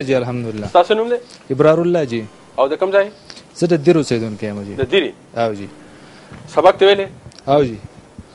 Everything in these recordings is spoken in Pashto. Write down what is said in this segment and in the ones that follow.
جی الحمدلله. ستاسو نوم دی؟ ابرار الله جی. او د کوم ځای؟ زه د دیر اوسېدونکی یم جی. د دیرې؟ او جی. سبق دې ویلی؟ او جی.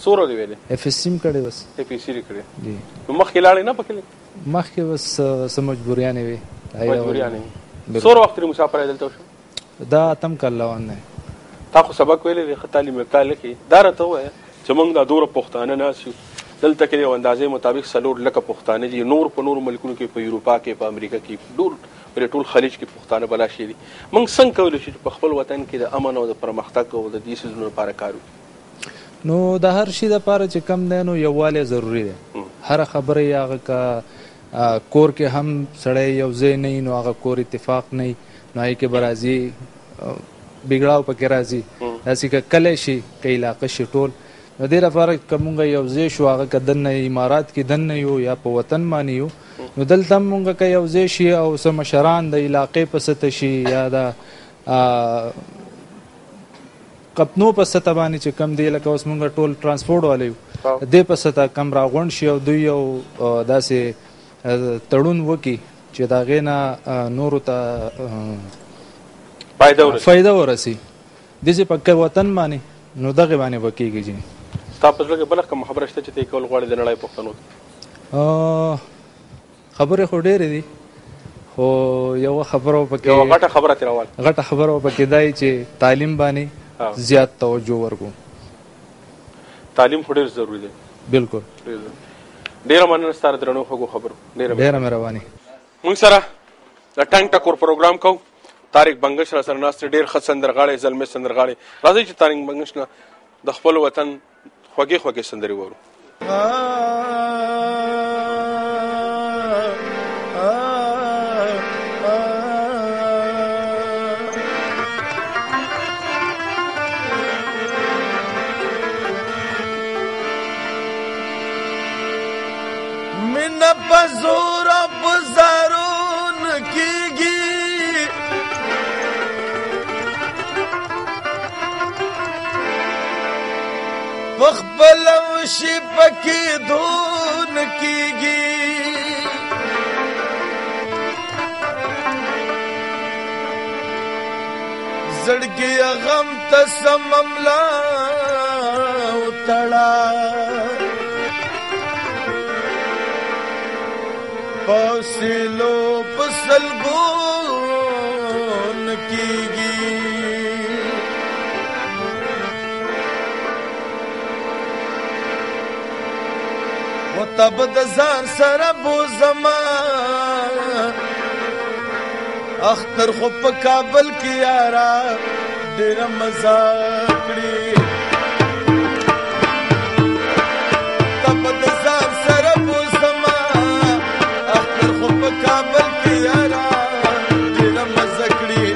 څو ورځې ویلې؟ اف اس سي مې کړی بس. اف اس سي دې کړې؟ جی. نو مخکې لاړې نه پکې؟ مخکې بس څه مجبوریانې وې. مجبوریانې وې. څومره وخت دې مسافر دلته وشو؟ دا اتم کال روان دی. تا خو سبق ویلی دی، ښه تعلیم یافته هلک یې. دا راته ووایه چې موږ دا دومره پښتانه ناست یو دلته کې، یو اندازې مطابق 4 لکه پښتانه دي، نور په نورو ملکونو کې، په اروپا کې، په امریکا کې، ټول په ټول خلیج کې پښتانه بلا شي دي. موږ څنګه کولی شو چې په خپل وطن کې د امن او د پرمختګ او د دې څیزونو لپاره کار وکړو؟ نو د هر شي دپاره چې کم دی نو یووالی ضروري دی. هره خبره یې هغه که کور کې هم سړی یو ځای نه وي نو هغه کور اتفاق نه وي، نو هغې کې به راځي بګړاو پکې راځي. داسې که کلی شي که علاقه شي ټول، نو دې لپاره که مونږ یو ځای شو، هغه که دننه امارات کې دننه یو یا په وطن باندې یو، نو دلته هم مونږ که یو ځای شي او څه مشران د علاقې په سطح شي یا د کپنو په سطح باندې چې کم دی، لکه اوس مونږ ټول ترانسپورټ والي یو، دې په سطح کم راغونډ شي او دوی یو داسې تړون وکړي چې د هغې نه نورو ته فایده ورسي. داسې په وطن باندې نو دغې باندې به کېږي جي. ستا په زړه کې بله کومه خبره شته چې ته یې کول غواړې د نړۍ پښتنو ته؟ خبرې خو ډېرې دي، خو یوه خبره پکې، یوه غټه خبره ترې راواله. غټه خبره پکې دا چې تعلیم باندې زیات توجه ورکړو. تعلیم خو ډېر ضروري دی. بالکل. ډېره مننه ستا د درنو خوږو خبرو. ډېره مهرباني. موږ سره د ټنګ ټکور پروګرام کوو. طارق بنګش را سره ناست دی، ډېر ښه سندرغاړی، زلمی سندرغاړی. راځئ چې طارق بنګش نه د خپل وطن خوږې خوږې سندرې واورو. مینه په زور او په زارون کېږي، په خپله وشي پکې دون کېږي. زړګي غم ته سمملا وتړه، په سیلو په سلګون کېږي. و تب د ځان سره بوزما، اختر خو په کابل کې یارا ډېره مزه کړې. تب د ځان سره بوزما، اختر خو په کابل کې یارا ډېره مزه کړې.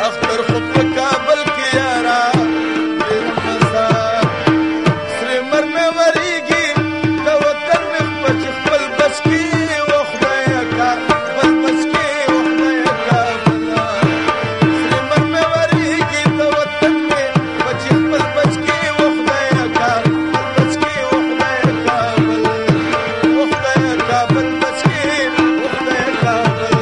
اختر خو په کابل کې یارا ډېره مزه. سرې مرمه ورېږي د وطن مې خپل خپل بچ کې و خدایه کا بل بچ کې و خدایه کا بل. سرې مرمه ورېږي د وطن مې بچ خپل بچ کې و خدایه کا بل بچ کې و خدایه کا بل و خدایه کا بل بچ کې و خدایه کا بل.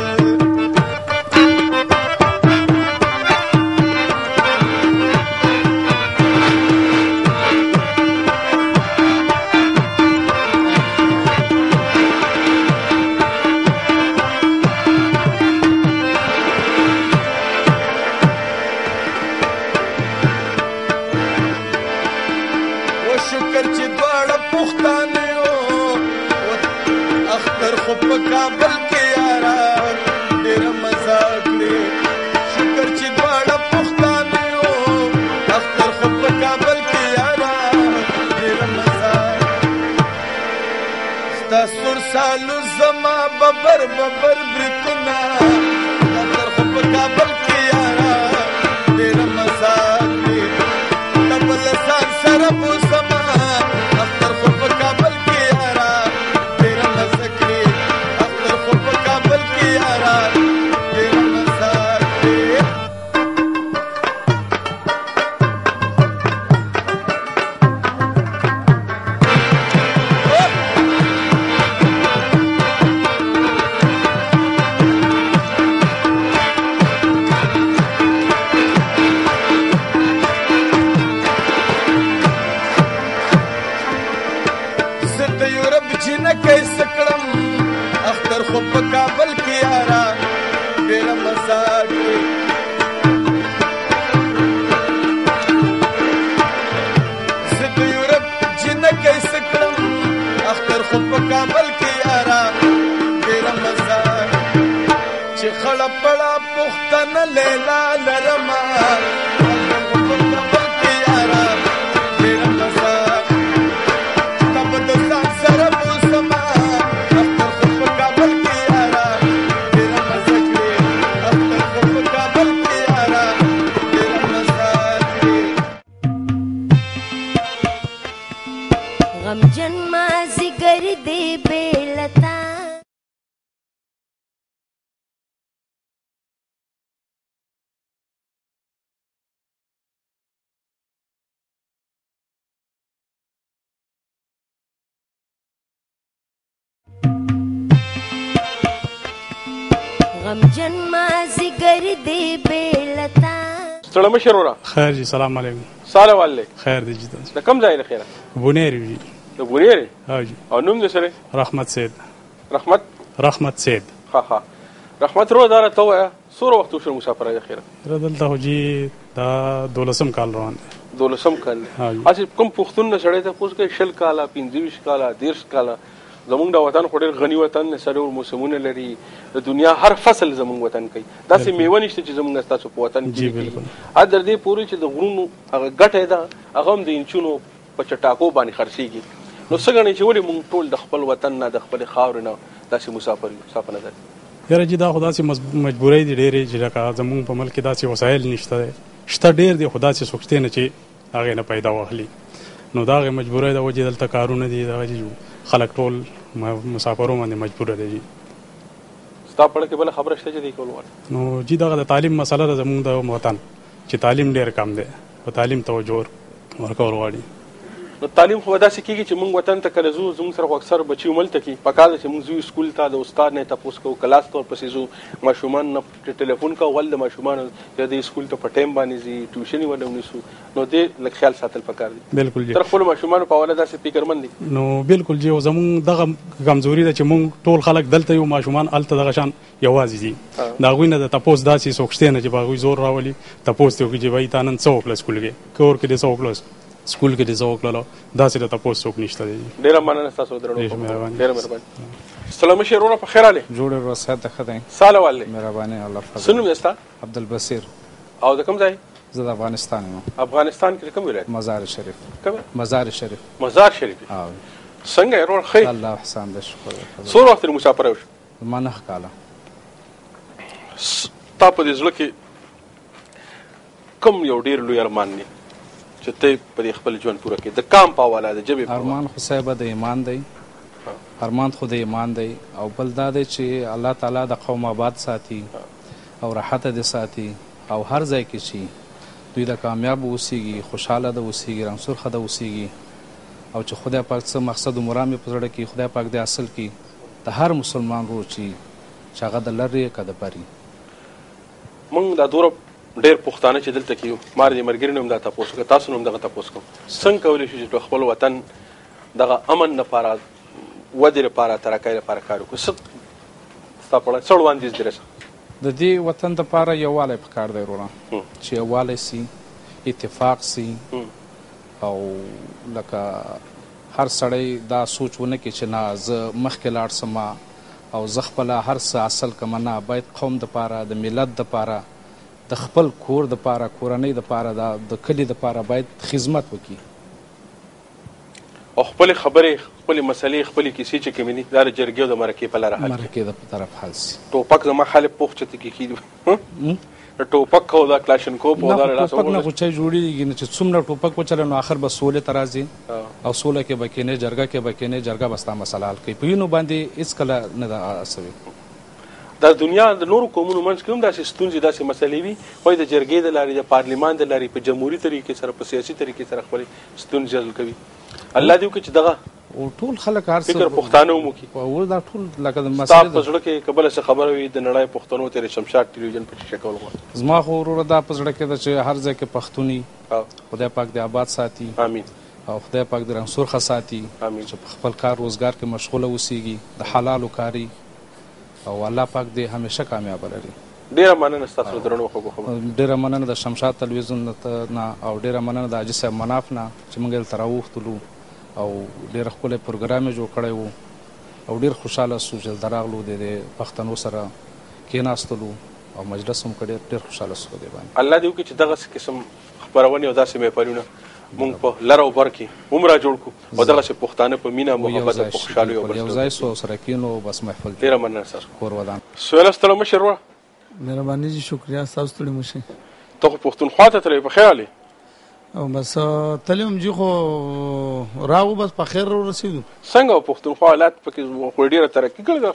و شکر چې دواړه پښتانه یو، اختر خو په کابل کې یارا ډېره مزه کړې. شکر چې دواړه پښتانه یو، اختر خو په کابل کې یارا ډېره مزه. ستا سور سالو زما ببر ببر بریتونه، اختر خو په کابل کې یارا ډېره مزه کړې. تبل ځان سره بوزما، اختر خو په کابل کې یارا ډېره مزه کړې. اختر خو کابل کې یارا ډېره مزه. چې خړه پړه پښتنه لیلا لرمه، اختر خو په کابل کې یارا ډېره مزه. تا به د ځان سره بوسمه، اختر خو په کابل کې یارا ډېره مزه کړې، اختر خو په کابل کې یارا ډېره مزه کړې. غمجن مازیګر دی بېلتا. غمجن مازیګر دی بېلتا. ستړی مه شې وروره. خیر جی، سلام علیکم. ساله والې؟ خیر دی جی، تاسو د کوم ځای له خیره؟ بونیر جی. د بونیر؟ ها جی. او نوم دې څه دی؟ رحمت سید. رحمت؟ رحمت سید. ښه ښه، رحمت وروره، دا راته ووایه څومره وخت وشو مسافر یې خیره؟ یاره دلته خو جی دا دولسم کال روان دی. دولسم کال دی. ها جی. هسې کوم پښتون نه سړی تپوس کوي 20 کاله، 25 کاله، 30 کاله، زمونږ دا وطن خو ډېر غني وطن دی، څلور موسمونه لري، د دنیا هر فصل زمونږ وطن کوي، داسې میوه نشته چې زمونږ ستاسو په وطن کې جی، نه کېږي. بالکل. تر دې پورې چې د غرونو هغه ګټه ده هغه هم د انچونو په چټاکو باندې خرڅېږي. نو څه ګڼئ چې ولې مونږ ټول د خپل وطن نه، د خپلې خاورې نه داسې مسافر یو؟ ستا په نظر؟ یاره جی دا خو داسې مجبورۍ دي ډېرې چې لکه زمونږ په ملک کې داسې وسایل نشته دی، شته ډېر دي خو داسې څوک شته نه چې هغې نه پیدا واخلي. نو د هغې مجبورۍ د وجې دلته کارونه دي، دغه چې خلک ټول مسافرو باندې مجبوره دي جی. ستا په اړه کې بله خبره شته چې دی کول غواړي؟ نو جی دغه د تعلیم مسله ده زمونږ د وطن، چې تعلیم ډېر کم دی، په تعلیم توجه ورکول غواړي. نو تعلیم خو به داسې کېږي چې موږ وطن ته کله ځو، زموږ سره خو اکثر بچي هملته کي، پکار ده چې موږ ځو سکول ته، د استاد نه یې تپوس کوو، کلاس ته ورپسې ځو، ماشومان نه ټلیفون کوو، ول د ماشومانو چې دې سکول ته په ټایم باندې ځي، ټیوشن یې ورله ونیسو. نو دې لږ خیال ساتل پکار دي. بالکل جی. تر خپلو ماشومانو په حواله داسې فکرمند دي؟ نو بالکل جی، او زموږ دغه کمزوري ده چې موږ ټول خلک دلته یو، ماشومان هلته دغه شان یوازې دي. د هغوی نه د تپوس داسې څوک شته نه چې په هغوی زور راولي، تپوس دې وکړي چې بھائی تا نن څه وکړه سکول کې، کور کې دې څه وکړه، سکول کې دې څه وکړل، داسې د تپوس څوک نشته دی. ډېره مننه ستاسو درنو ډېره خبرو. مهرباني. ډېره مهرباني. سلام شي وروره، په خیر راغلې؟ جوړ وروره، صحت د ښه دی. ساله والې؟ مهرباني، الله فضل. څه نوم دی ستا؟ عبدالبصیر. او د کوم ځای؟ زه د افغانستان یم. افغانستان کې د کوم ولایت؟ مزار شریف. کوم؟ مزار شریف. مزار شریف. او. څنګه یې وروره، ښه یې؟ الله احسان دی، شکر دی. څومره وخت دې مسافر وشو؟ زما 9 کاله. ستا په دې زړه کې کوم یو ډېر لوی ارمان دی چې ته په دې خپل ژوند پوره کړې، د کام په حواله، د ژبې په حواله؟ ارمان خو صاحب د ایمان دی، ارمان خو د ایمان دی، او بل دا دی چې الله تعالی د قوم آباد ساتي او راحته دې ساتي، او هر ځای کې چې دوی د کامیاب اوسېږي، خوشحاله د اوسېږي، رنګ سرخه د اوسېږي، او چې خدای پاک څه مقصد و مرام یې په زړه کې خدای پاک دې حاصل کړي. د هر مسلمان ورور چې هغه د لرې که د بري. موږ دا دوره ډېر پښتانه چې دلته کې یو، ما دې ملګري نه هم دا تپوس وکړ، تاسو نه هم دغه تپوس کوم، څنګه کولی شو چې په خپل وطن دغه امن لپاره، ودې لپاره، ترقۍ لپاره کار وکړو؟ څه ستا په اړه څه وړاندیز دی راسه؟ د دې وطن دپاره یووالی پکار دی وروره، چې یووالی سي، اتفاق سي، او لکه هر سړی دا سوچ ونه کړي چې نه زه مخکې لاړ سم او زه خپله هر څه حاصل کړم، نه، باید قوم دپاره، د ملت دپاره، د خپل کور دپاره، کورنۍ دپاره، د کلي دپاره باید خدمت وکړي. او خپلې خبرې، خپلې مسلې، خپلې کیسې چې کومې دي، دا د جرګې او د مرکې په لاره حل کړي. مرکې د طرف حل سي. ټوپک زما خیال پوخ چته کې کېږي. د ټوپک او دا کلاشینکوف او دا نه، له لاسه ټوپک نه وغورځي. خو چای جوړېږي نه، چې څومره ټوپک وچلوي نو آخر به سولې ته راځي، او سوله کې به کښېنې، جرګه کې به کښېنې، جرګه به ستا مسله حل کوي. په وینو باندې هېڅکله نه ده سوې. دا دنیا د نورو قومونو منځ کې هم داسې ستونزې، داسې مسلې وي، وایي د جرګې د لارې، د پارلمان د لارې، په جمهوري طریقې سره، په سیاسي طریقې سره خپلې ستونزې حل کوي. الله دې وکړي چې دغه او ټول خلک هر څه فکر پښتانه هم وکړي. او دا ټول لکه د ستا مسلې په زړه کې که بله څه خبره وي د نړۍ پښتنو ته د شمشاد ټلویزیون په شیشه کول غواړم. زما خو وروره دا په زړه کې ده چې هر ځای کې پښتوني خدای پاک دې آباد ساتي. آمین. او خدای پاک دې رنګ سرخه ساتي. آمین. چې په خپل کار روزګار کې مشغوله اوسېږي، د حلالو کاري، او الله پاک دې همیشه کامیابه لري. ډېره مننه ستاسو له درنو خوږو خبرو. ډېره مننه د شمشاد تلویزیون نه، او ډېره مننه د حاجي صاحب مناف نه چې موږ دلته راوغوښتلو، او ډېر ښکلی پروګرام یې جوړ کړی و. او ډېر خوشحاله سو چې دلته راغلو، د دې پښتنو سره کېناستلو او مجلس هم کړی، ډېر خوشحاله سو په دې باندې. الله دې وکړي چې دغسې قسم خپرونې او داسې محفلونه مونږ په لر او بر کې هم را جوړ کړو او دغسې پښتانه په مینه، محبت او په خوشحالۍ یو بل یو سره ځای سو او سره کېنو او بس محفل جوړ. ډېره مننه ستاسو. کور ودان. سهیله ستړی مه شې وروره. مهرباني جي، شکریه، ستاسو ستړي مه شئ. ته خو پښتونخوا ته تللی، په خیر راغلې؟ او بس تللی وم جي، خو راغو بس په خیر ورسېدو. څنګه وه پښتونخوا حالات پکې؟ خو ډېره ترقي کړې ده،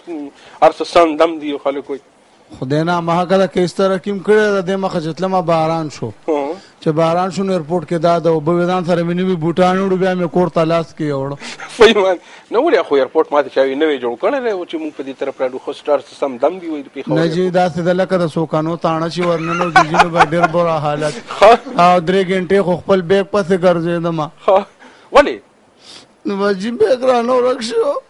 هر څه سم دم دي او خلک وایي. خدای نه ما کله کې ترقي هم کړې ده. دې مخه چې تلم باران شو، چې باران شو نو ایرپورټ کې دا د اوبه ځان سره مې نوي بوټان وړو، بیا مې کور ته لاس کې یوړو. په ایمان نه ولې؟ خو ایرپورټ ماته چا وي نوی جوړ کړی دی چې موږ په دې طرف راړو، خو سټار څه سم دم دی وایي د پېښور. نه جي، داسې ده لکه د سوکانو تاڼه چې ورننوځي جي، نو به ډېر بوره حالت. او 3 ګنټې خو خپل بیګ پسې ګرځېدم. ولې؟ نو بس جي بیګ رانه ورک شو.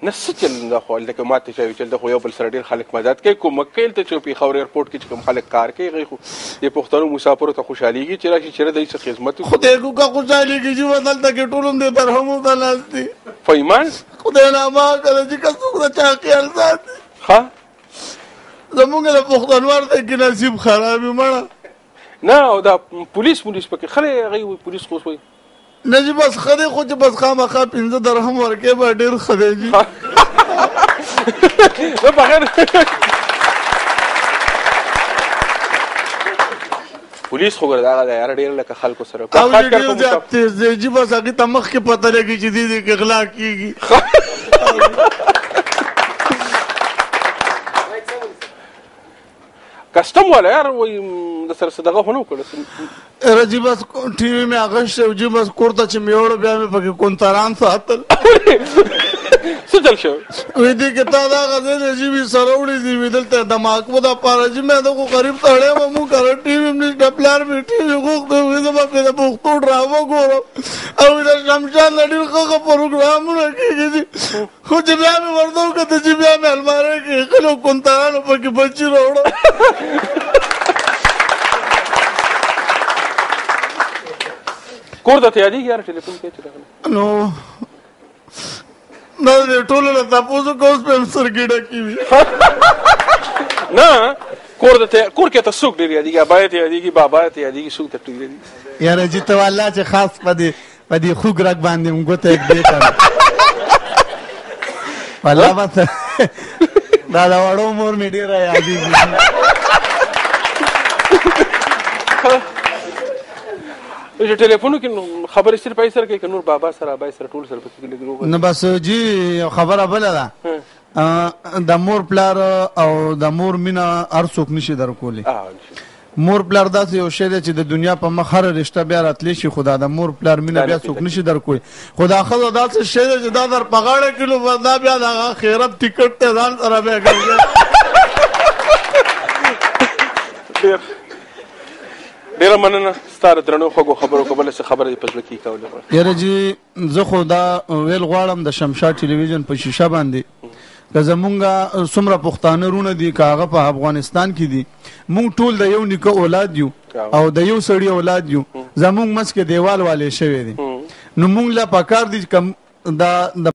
نه څه چل ده، خو هلته که ماته چا وي چې هلته خو یو بل سره ډېر خلک مدد کوي، کومک کوي. هلته چې پېښور ایرپورټ کې چې کوم خلک کار کوي، هغوی خو د پښتنو مسافرو ته خوشحالېږي چې راشي چېرې دی څه خدمت وکړي. خدای کو که خوشحالېږي چې بس هلته کې ټول هم دې درهمو ته ناست دي. په ایمان؟ خدای نامه کړه چې که څوک د چا خیال ساتي. زمونږ د پښتنو هلته کې نصیب خراب وي مړه. نه او دا پولیس پکې ښه دی، هغوی وایي پولیس خو اوس وایي نه جي بس ښه دی، خو چې بس خامخا 5 درهم ورکې به ډېر ښه دی جي. نه بغیر پولیس خو ګوره دغه دی یاره ډېر لکه خلکو سره او ډېر زیات تېز دی جي، بس هغې ته مخکې پته لګي چې دې دې کې غلا کېږي. کسټم والا یار وایي د سره څه دغه خو نه وکړه. یاره جي بس ټي وي مې اخیستی و جي، بس کور ته چې مې یوړو بیا مې پکې کونتران ساتل. څه چل شو؟ وایي دې کې تا دا هغه ځای دی جي وي سره وړي دي، وي دلته د محاکمو دپاره جي. مې ده خو غریب سړی وم، مونږ کره ټي وي هم نشته، پلار مې ټي وي غوښتی، وایي زه به پرې د پښتو ډرامه ګورم او د شمشاد نه ډېر ښه ښه پروګرامونه کېږي جي. خو چې بیا مې ورته وکتل چې بیا مې المارۍ کې ایښلو کونترانو پکې بچي راوړل. کور ته یادېږي یاره ټلیفون کوي چې راغلی؟ نو دا دې ټولو له تپوس وکړه، اوس به هم سترګې ډکې وي. نه کور ته کور کې ته څوک ډېر یادېږي؟ ابا ته یادېږي، بابا ته یادېږي، څوک ته ډېر یادېږي؟ یاره جي ته والله چې خاص په دې خوږ رګ باندې مې ګوته ږدې که نه، والله بس دا د وړو مور مې ډېره یادېږي. چې ټلیفونو کې خبرې صرف پای سره کوي که نور بابا سره ابای سره ټول سره پکې لږ روغ؟ نه بس جي یو خبره بله ده، د مور پلار او د مور مینه هر څوک نشي درکولی. مور پلار داسې یو شی دی چې د دنیا په مخ هره رشته بیا راتلی شي، خو دا د مور پلار مینه بیا څوک نشي درکولی. خو دا ښځه داسې شی دی چې دا در په غاړه کړي نو بس دا بیا د هغه خیرت ټیکټ دی ځان سره بیا ګرځي. ډېره مننه ستا د درنو خوږو خبرو، که بله څه خبره دې په زړه کې کوله غواړم. یاره جي زه خو دا ویل غواړم د شمشاد ټلویزیون په شیشه باندې که زمونږ څومره پښتانه وروڼه دي، که هغه په افغانستان کې دي، مونږ ټول د یو نیکه اولاد یو او د یو سړي اولاد یو، زمونږ منځ کې دیوال والې شوی دی. نو مونږ له پکار دي چې دا د